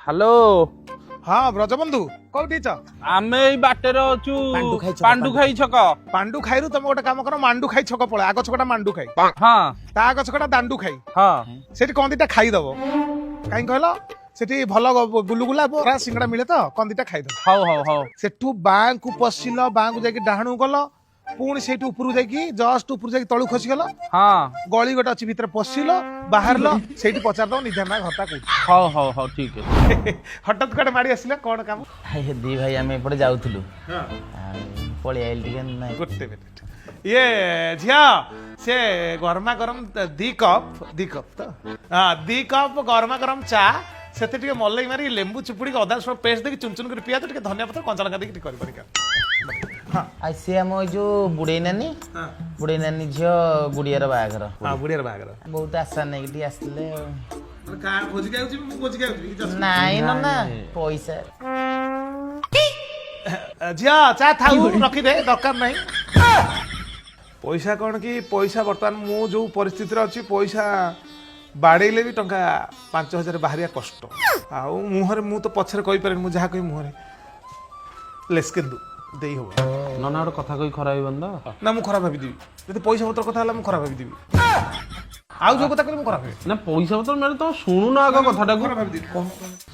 Hello. ହଁ ବ୍ରଜବନ୍ଧୁ, କୋଉଠି ଅଛ? ଆମେ ଏଇ ବାଟରେ ଅଛୁ। ପାଣ୍ଡୁ ଖାଇ ଛକ। ପାଣ୍ଡୁ ଖାଇ ଛକ। ପାଣ୍ଡୁ ଖାଇରୁ ତମେ ଗୋଟେ କାମ କର, ମାଣ୍ଡୁ ଖାଇ ଛକ ପଳା। ଆଗ ଛକଟା ମାଣ୍ଡୁ ଖାଇ। ତା ଆଗ ଛକଟା ଦାଣ୍ଡୁ ଖାଇ। ସେଠି କଣ ଦିଟା ଖାଇଦବ। କାହିଁ କହିଲ, ସେଠି ଭଲ ଗୁଲୁଗୁଲା, ବରା, ସିଙ୍ଗଡ଼ା ମିଳେ ତ କଣ ଦିଟା ଖାଇଦବ। ହଉ ହଉ ହଉ। ସେଠୁ ବାଁକୁ ପଶିଲ, ବାଁକୁ ଯାଇକି ଡାହାଣକୁ ଗଲ, ପୁଣି ସେଇଠୁ ଉପରକୁ ଯାଇକି, ଜଷ୍ଟ ଉପରକୁ ଯାଇକି ତଳକୁ ଖସିଗଲ। ଗଳି ଗୋଟେ ଅଛି, ଭିତରେ ପଶିଲ, ବାହାରିଲ, ସେଇଠି ପଚାରିଦବ ନିଧାନ ଘରଟା କୋଉଠି। ହଉ ହଉ ହଉ, ଠିକ ଅଛି। ହଠାତ୍ କୁଆଡେ ମାଡ଼ି ଆସିଲା, କଣ କାମ? ଦି ଭାଇ ଆମେ ଏପଟେ ଯାଉଥିଲୁ ଆଉ ପଳେଇ ଆଇଲି ଟିକେ ନାଇଁ। ଗୋଟେ ମିନିଟ୍। ଇଏ ଝିଅ, ସେ ଗରମା ଗରମ 2 କପ୍, 2 କପ୍ ତ, ହଁ, 2 କପ୍ ଗରମା ଗରମ ଚା, ସେଥିରେ ଟିକେ ମଲେଇ ମାରି, ଲେମ୍ବୁ ଚିପୁଡ଼ିକି, ଅଦା ରସୁଣ ପେଷ୍ଟ ଦେଇକି, ଚୁନ ଚୁନ କରି ପିଆଜ, ଟିକେ ଧନିଆ ପତ୍ର, କଞ୍ଚା ଲଙ୍କା ଦେଇକି ଟିକେ କରିପାରିକା। ହଁ। ଆଉ ସିଏ ଆମ ଏଇ ଯୋଉ ବୁଢେଇ ନାନୀ, ବୁଢେଇ ନାନୀ ଝିଅ ଗୁଡିଆର ବାହାଘର। ହଁ, ବୁଢ଼ିଆର ବାହାଘର। ବହୁତ ଆଶା ନେଇକି ଟିକେ ଆସିଥିଲେ ଆଉ। ଭୋଜି ଖାଇବାକୁ ଯିବି ମୁଁ? ଭୋଜି ଖାଇବାକୁ ଯିବି? ନାଇଁ ନନା, ପଇସା। ଝିଅ, ଚା ଥାଉ, ରଖିଦେ, ଦରକାର ନାହିଁ। ପଇସା କ'ଣ କି, ପଇସା ବର୍ତ୍ତମାନ ମୁଁ ଯୋଉ ପରିସ୍ଥିତିରେ ଅଛି, ପଇସା ବାଡ଼େଇଲେ ବି ଟଙ୍କା 5000 ବାହାରିବା କଷ୍ଟ। ଆଉ ମୁହଁରେ ମୁଁ ତ ପଛରେ କହିପାରେନି, ମୁଁ ଯାହା କହିବି ମୁହଁରେ ଲେସ୍କେନ୍ଦୁ ଦେଇ ହବ। ନନା, ଗୋଟେ କଥା କହି ଖରାପ ହେଇବନି ତ? ନା, ମୁଁ ଖରାପ ଭାବିଦେବି। ଯଦି ପଇସା ପତ୍ର କଥା ହେଲା, ମୁଁ ଖରାପ ଭାବିଦେବି। ଆଉ ଯୋଉ କଥା କହିଲେ ମୁଁ ଖରାପ ହେବି। ନା, ପଇସା ପତ୍ର ମାନେ ତମେ ଶୁଣୁନ ଆଗ କଥାଟାକୁ। ଖରାପ ଭାବିଦେବି।